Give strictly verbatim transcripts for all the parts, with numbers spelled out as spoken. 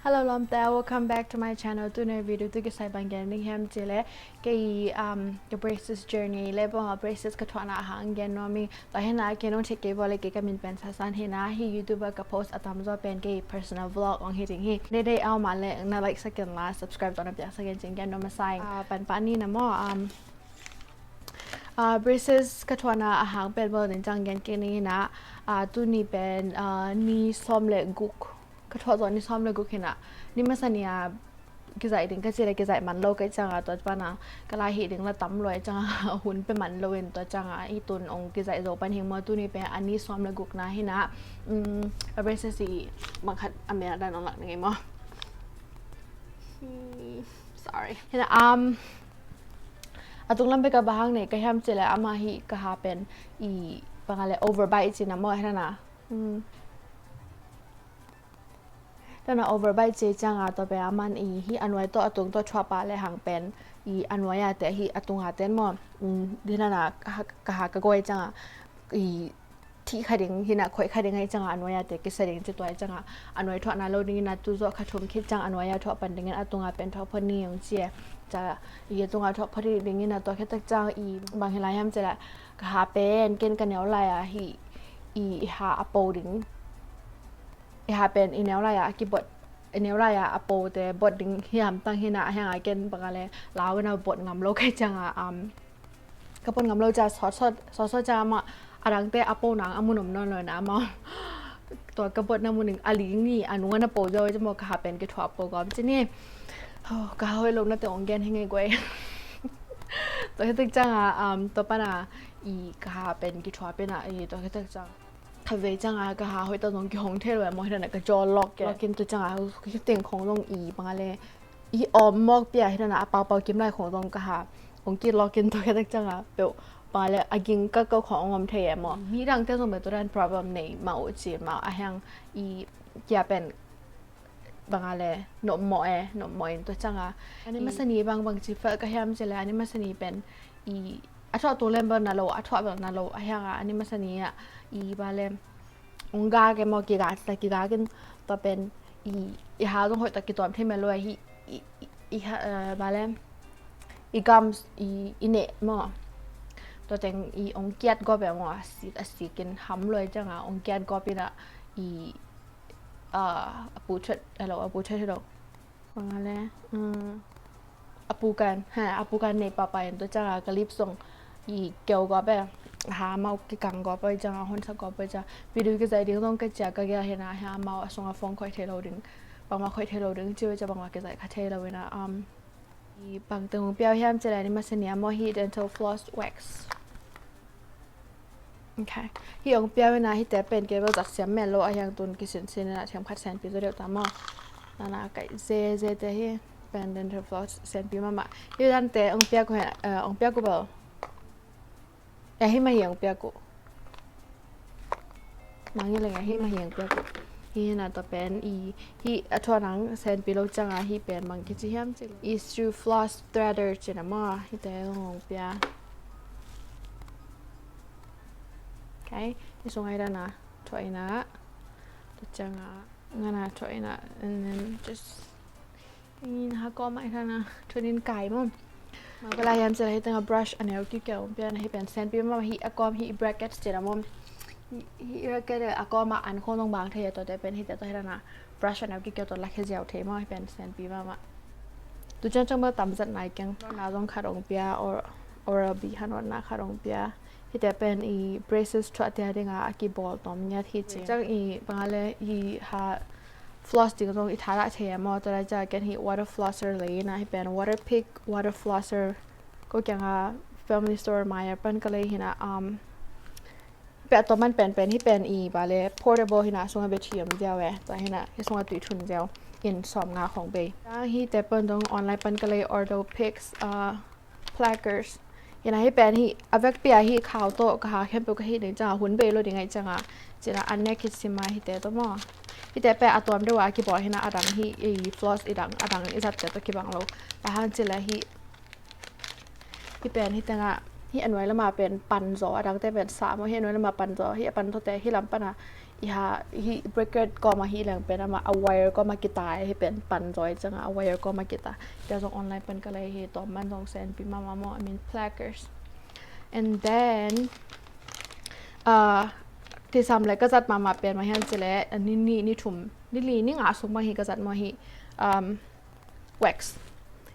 Hello lawmte, welcome back to my channel. Tuni video tu kisai bang gen ding hiam cih leh kei, um, ka braces journey le bang a braces ka thuahna a hang gen nuam ing. Tua hi a kei nong theih kei vua le kei ka min pen Sasan hi a, hih YouTube ah ka post a tamzaw pen kei personal vlog ong hi ding hi. Deidei a om a leh na like sak in la subscribe tawh na piak sak in cih gen nuam masa ing. Ah, pan pan ni na maw, um, ah, braces ka thuahna a hang pen bang ding ciang gen kei ning hi a, ah, tuni pen, ah, ni sawm le guk. Ka thuah zawh ni sawm le guk hi a, ni masa ni a kizaih ding ka cih leh kizaih man lo ka hih ciang a, tua pan a ka lai hih ding la tam lua ahih ciang a hun pia man lo in, tua ciang a hih tun ong kizaih zo pan hi ing maw. Tuni pen a ni sawm le guk na hi a, um, a braces i bang khat a mel dan ong lak ning ei maw. Hmm, sorry. Hi a, um, a tung lam bek a bang hang nei ka hiam cih leh amah hih ka ha pen i bang a leh overbite cih na maw, hi a. Hmm. Tua na overbite ci ciang a, tua pen aman i hih a nuai tawh a tung tawh thuah pah le hang pen i a nuai a te hih a tung a ten maw. Um, hi a ka ha, ka ha ka guai ciang a i thih kha ding hi a, khoih kha ding ahih ciang a a nuai a te kisa ding ci, tua ahih ciang a a nuai thuah na lo ding hi a, tu zawh kha thum khit ciang a nuai a thuah pan ding in a tung a pen thuah phot ni ong ci e. Ca i a tung a thuah phot ding hi a, tua khit tak ciang i bang hi lai hiam cih leh ka ha pen ken ka neu lai a hih i, i ha a po ding. I ha pen i neu lai a kibot, i neu lai a a po te bot ding hi hamtang hi a, a hiang a ken bang a leh lau in a bot ngam lo ka hih ciang a, um, ka bot ngam lo ciang sawt sawt, sawt sawt ciang amah a dang te a po nang a mun om nawn lo in a maw. Tua ka bot na mun ing a ling ni a nung a na po zaw i ci maw, ka ha pen kithuah po gawp ci ni. Oh, ka ha hoih lo na te ong gen hi ngei guai. Tua khit tak ciang a, um, tua pan a i ka ha pen kithuah pen a i tua khit tak ciang khatvei ciang a ka ha hoih tak zong kihong thei lo e maw, hi a ka jaw lock e. Lock in tua ciang a ka teng khong zong i bang a leh i awm mawk pia hi a, a paupau kim lai khong zong ka ha ong ki lock in tua khit tak ciang a peuh bang a leh a ging ka kau khong ong om thei e maw. Mi dang te zong pen tua dan problem nei mah uh ci mah a hiang i kia pen bang a leh nopmawh e, nopmawh in tua ciang a a ni masa ni bang bang ci fel ka hiam cih leh a ni masa ni pen i a thuah tung lem bel na lo, a thuah bel na lo, a hiang a a ni masa ni a i bang a leh ong gak e maw, kigak, kigak in tua pen i, i ha zong hoih tak kituam thei mah lo a hi i, i, i ha, eh, bang a leh i gums i, i neh maw. Tua teng i ong kiat gawp e maw, a sik, a sik in ham lo ahih ciang a ong kiat gawp in a i, ah, a pu thuat, a lo, a pu thuat hi lo. Bang a leh, um, a pukan, ha, a pukan nei pahpah in tua ciang a ka lips zong i keu gawp e, ha amau kikang gawp ahih ciang a honsak gawp ahih ciang a video kizaih ding zong ka ciah ka gel hi a, ha amau a sung a phone khoih thei lo ding, bangmah khoih thei lo ding ci uh ciang bangmah kizaih kha thei lo in a, um, i bang teng ong pia uh hiam cih leh a ni masa ni a maw hih dental floss wax. Okay. Hih ong pia uh in a hihte pen kei bel zat siam mel lo a hiang tun kisinsin in a thiam khat senpi zaw deuh ta maw. Na na kai ze ze te hi pen dental floss senpi mahmah. Hih dan te ong piak uh hi, eh, ong piak uh bel. Eh, hih mah hi ong piak uh. Nang hi leng, eh, hih mah hi ong piak uh. Hih na tua pen i, hih a thuah nang senpi lo ciang a hih pen bang kici hiam cih leh i Issue Floss Threader ci na maw, hihte ong pia. Okay, i sung ai dan a thuah in a, tua ciang a ngan a thuah in a, and then just in ha kawm ah hi a, thunin kai maw. Bang ka lai hiam cih leh hih teng a brush a neu kikiau ong pia in a, hih pen senpi maw, hih a kawm hih bracket ci na maw. Hih, hih bracket a kawm a an khong zong bang thei a, tuate pen hihte tawh hi a, brush a neu kikiau tawh la khia ziau thei maw, hih pen senpi mahmah. Tu ciang ciang bel tam zat nai keng. Nawtna zong khat ong pia, or, Oral-B kha nawtna khat ong pia. Hihte pen i braces thuah te a ding a a kibawl tawm ngiat hi ci. Ciang i bang a leh i ha floss ding zong i thadah thei a maw, tua lai ciang ken hih water flosser lei in a, hih pen Waterpik water flosser. Ko kiang a Family Store Myer pan ka lei hi a, um, hih pen a tawm man pen pen hih pen i bang a leh portable hi a, sung a battery om ziau e, tua hi a hih sung a tui thun ziau in sawm nga khong bei. Hihte pen zong online pan ka lei Orthopics, uh, placards. Hi a hih pen hih a vekpi a hih khau tawh ka ha khempeuh ka hih ding ciang a hun bei lo ding ahih ciang a ci a, a nek hi sim a hihte tawh maw. Hihte pen a tuam deuh a kibawl hi a, a dang hih i floss i dang, a dang i zatte tawh kibang lo. Bang hang cih leh hih, hih pen hih teng a Hih a nuai lama pen pan zaw, a dangte pen sa maw, hih a nuai lama pan zaw, hih a pan thawte hih lam pana i ha, hih bracket kawma hih leng pen ama a wire kawma kitai, hih pen pan zaw i cianga a wire kawma kita. Tia zong online pan ka lei hi, tawm man zong senpi mama maw, I mean plackers. And then uh, tisam le ka zat mama pen ma hian cile, ni ni ni thum, ni li ni nga sung bang hi ka zat maw hi. Um, wax.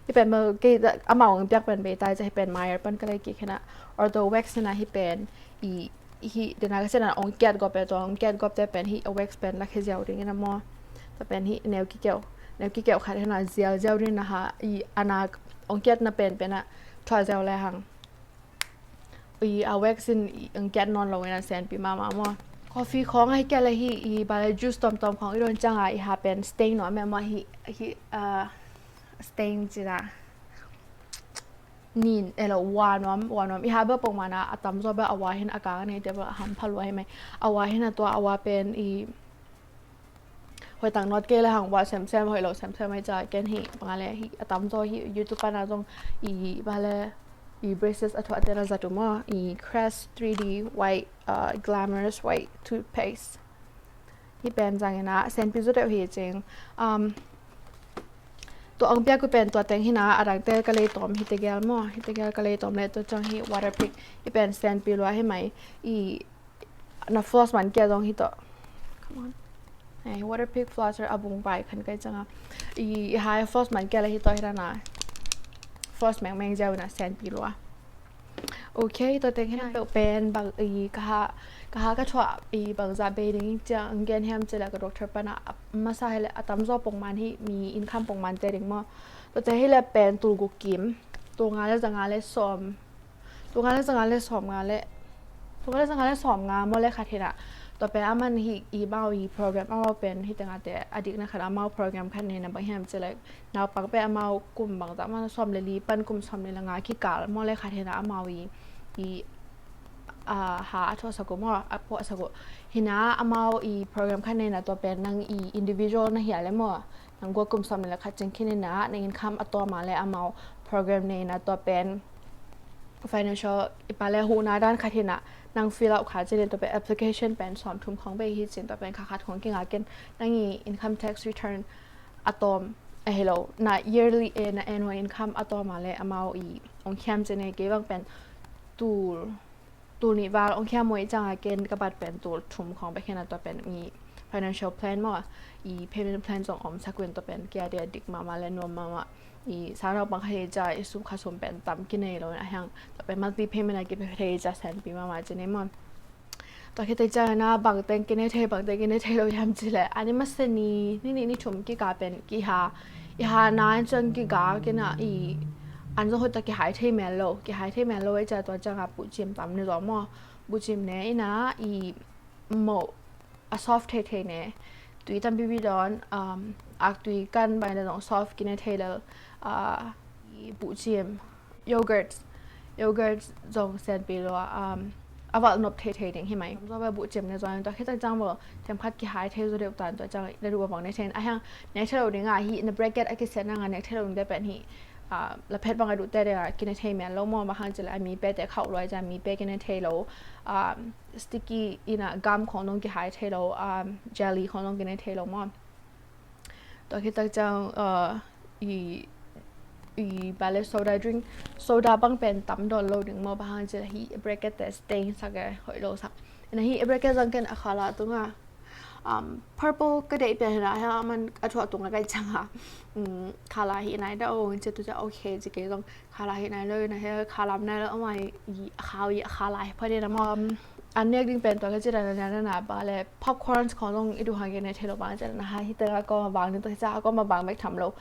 Hi pen bel kei amau ang piak pen bei tai ca hi pen Myer pan ka lei kik hena. Ortho wax hena hi pen i hi dena ka sena ong kiat gop e to ong kiat gop te pen hi a wax pen la khe ziau ding ina maw. Ta pen hi neu ki keu. Neu ki keu khat hena zial ziau ding na ha i anak ong kiat na pen pen a thua ziau le hang. I a wax in ang kiat nawn lo in a senpi mama maw. Coffee khawng a hi kia le hi i bale juice tawmtawm khawng i don cianga i ha pen stain nuam e maw hi hi uh, stain cina. Nin elo wa nuam wa nuam i ha bel pong mana a tam zaw bel a wa hin a kang a nei te bel a ham pha lua hi mai. A wa hin a tua a wa pen i hoih tak nawt kei le hang wa semsem hoih lo semsem ai ca ken hi bang a le hi a tam zaw hi YouTube pana zong i bale i braces a thuah te na zat um aw i Crest three D white uh, glamorous white toothpaste. Hi pen zang ina senpi zu deuh hi cing. Um, tua ang piak ku pen tua teng hina a dangte ka lei tawm hi tegel maw hi tegel ka lei tawm le tua cang hi Waterpik hi pen senpi lua hi mai i na floss man kia zong hi tawh. Come on. Hey, Waterpik flosser a bung bai khan kai canga. I, i hai floss man kia le hi tawh hi na. Floss meng meng ziau na senpi lua. Okay, tua teng hi na peuh pen bang i ka ha ka ha ka thuah i bang za bei ding cia ang gen hiam cia le ka doctor pana masa hi le a tam zaw pong man hi mi income pong man te ding maw. Tua te hi le pen tul guk kim. Tul nga le za nga le sawm. Tul nga le za nga le sawm nga le tul nga le za nga le sawm nga maw le khat hina. Tua pen a man hi i mau i program a mau pen hi tenga te a dik na khat a mau program khat nei na bang hiam ci le naupang pen a mau kum bang ta man sawm le li pan kum sawm le la nga kikal maw le khat hina a mau i i a ha a thuah saku maw a puah saku hina a mau i program khat nei na tua pen nang i individual na hia le maw. Nang gua kum sawm le la khat cing khin ina nang income a tawm a le amau program nei ina tua pen financial i pa le huhna dan khat hina nang fill out kha cin tua pen application pen sawm thum khong bei hi cin tua pen kha khat khong kinga ken nang i income tax return a tawm a hi lo na yearly e na annual income a tawm a le amau i ong khiam cin e kei bang pen tul tul nih val ong khiam muai canga ken ka bat pen tul thum khong bek hina tua pen i financial plan maw i payment plan zong om sakuin tua pen kia dia dik mama le nuam mama i sanau pang kha hei ca i sum kha sum pen tam kinei lo a hiang tua pen monthly payment a kipe thei ca senpi mama cine maw. Tua khitei ca na bangteng kinei thei bangteng kinei thei lo hiam ci le ani masa ni ni ni ni thum kika pen kiha i ha na an cang kiga kina i an zong hoi ta kihai thei mel lo kihai thei mel lo i ca tua canga puh cim tam ni lo maw. Bucim ne ina i mo a soft thei thei ne tui tampi pi don um, ak tui kan bai na zong soft kine thei lo uh, i bucim yogurt yogurt zong sen pi lo um, a val nop thei thei ding hi mai. Zong ba bucim ne zong tua khitang chang bo them khat kihai thei zo deuh tan tua chang na du ba bang ne thei a hiang ne thei lo ding a hi na bracket a kiset na nga ne thei lo ding te pen hi uh, la phet bang a du te ding a kine thei mian lo mo ma hang chila mi pe te khau loi cha mi pe kine thei lo um, sticky ina gam khong dong kihai thei lo um, jelly khong dong kine thei lo mo. Tua khitang chang uh, i i bale soda drink soda bang pen tam don lo ding mo ba hang chila hi bracket te stain sak e hoi lo sak. Ina hi bracket zang ken a khala tunga um, purple ka dei pia hena hena man a thuah tunga kai changa um, khala hi nai da o che tu cha okay che ke zong khala hi nai lo na he khala nai lo amai i khau i khala hi phade na mo um, an nek ding pen tua ka chira na na na ba le popcorns khong zong i du hang ke ne thelo ba che na ha hi ta ko ma bang ni to cha ko ma bang mek tham lo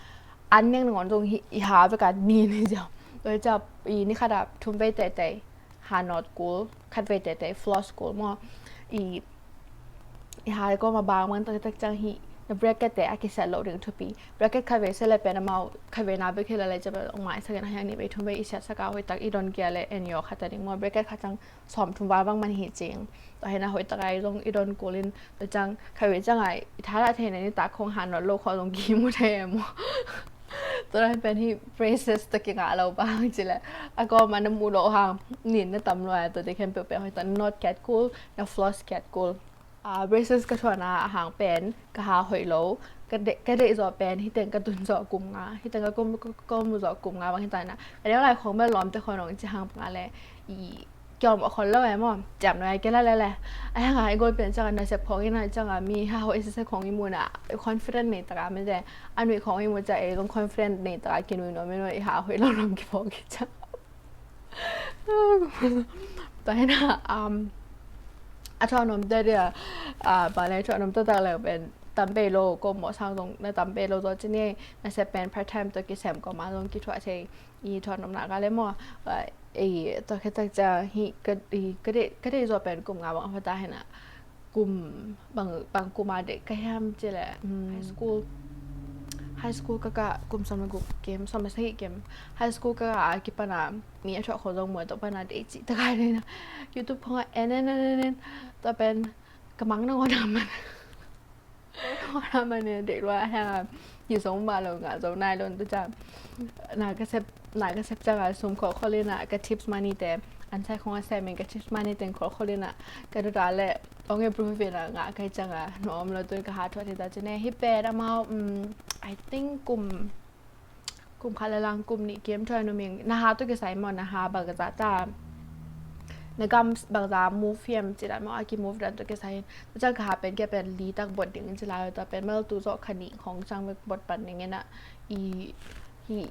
an nek ngon zong hi i ha ve ka ni ni ja to cha i ni khada thum ve te te ha not kul khat ve te te floss kul mo i i ha ko ma bang man tak tak chang hi na bracket te a kiset lo ding thupi bracket khat ve se le pen amau khat ve na be khela le cha ba ong mai sa ken ha yang ni be thum be i set sa ka hoi tak i don kia le en yo khat ta ding mo bracket khat chang som thum va bang man hi ching to hena hoi tak ai zong i don kulin to chang khat ve chang ai i thala the ne ni ta khong ha not lo kho zong ki mu the mo Tua dan pen hih braces tawh kingah lo bang ci leh a kawm a na muh loh hang nin na tam lua, tua te khempeuh pen hoih ta, na notkat kul, na flosskat kul. Ah, braces ka thuahna a hang pen ka ha hoih lo, ka deih, ka deih zawh pen hih teng ka tun zawh kum nga, hih teng ka kawm, ka kawm zawh kum nga bang hi ta na. Ka deuh lai khong bel lawmte khong ong ci hang bang a leh i kiawm a khol lo e maw, ciam lo e ke la le le. A hang a i gol pen ciang a nasep khong i na ciang a mi ha hoih sese khong i mu na confident nei taka mite, a nuih khong i mu ciang ei zong confident nei taka kinuih nuam i nuih i ha hoih lo lawm kiphawk i ciang. Tua hi na, um, a thuah nuam te dia, ah, bang le thuah nuam taktak le pen tam pei lo, ko mawh sang zong na tam pei lo zaw ci ni, nasep pen part time tawh kisem ko ma zong kithuah thei, i thuah nuam na ka le maw, ah, i tua khit tak ciang hih ka, i ka deih, ka deih zaw pen kum nga bang a pha ta hi na, kum bang, bang kum a deih ka hiam ci leh, um, high school, high school ka kah kum sawm le guk kem, sawm le sagih kem, high school ka kah a kipan a mi a thuah khol zong mual tua pan a deih cih taka deih na. YouTube khong a en en en en en, tua pen ka mang nangawn a man. Nangawn a man e, deih lua a hang a hi zong mah lo, ngah zo nai lo, tua ciang na ka sep, na ka sep ciang a sum khol khol in a, ka tips money te, an sai khong a sem in ka tips money te khol khol in a, ka dawt a leh ong approve in a ngah ka hih ciang a nuam lo, tu in ka ha thuah thei ta ci ne. Hih pen amau, um, I think kum, kum khat le lang kum nih kem thuah nuam ing. Na ha tawh kisai maw, na ha bangzah ta, na gam bangzah move hiam ci dan maw, a ki move dan tawh kisai in. Tua ciang ka ha pen kia pen li tak bot ding in ci lai, tua pen mal tu zawh kha nih khong ciang bek bot pan ding in a, i, i,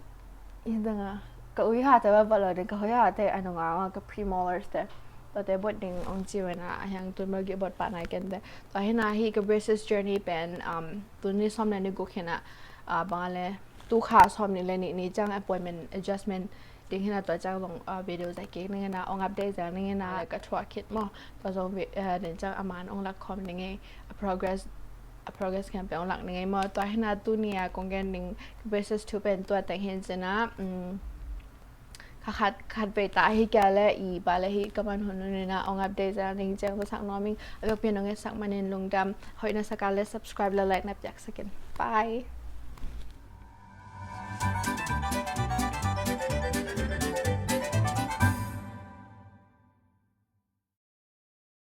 i dang a, ka ui ha te bek bot lo ding, ka hoih ha te a nung a, ka premolars te, tua te bot ding ong ci wen a, a hiang tun mal gih bot pan a ken te. Tua hi na hih ka braces journey pen, um, tuni sawm le ni guk hi na, ah, bang a le tu kha sawm nih le nih ni ciang appointment adjustment ding hi na, tua ciang zong, ah, video zai kik ning hi na, ong update zai ning hi na, ka thuah khit maw, tua zong vi-, ah, den ciang a man ong lak khawm ning e, a progress, a progress khempeuh ong lak ning e maw. Tua hi na tuni a kong gen ding ka braces thu pen tua teng hi ci na, um, kha khat, khat vei ta hi kia le i ba le hi ka man hun nun hi na, ong update zai ning ciang tua sak nuam ing, a biak pian ong e sak man in lungdam, hoih na sak a le subscribe le like na piak sak in. Bye.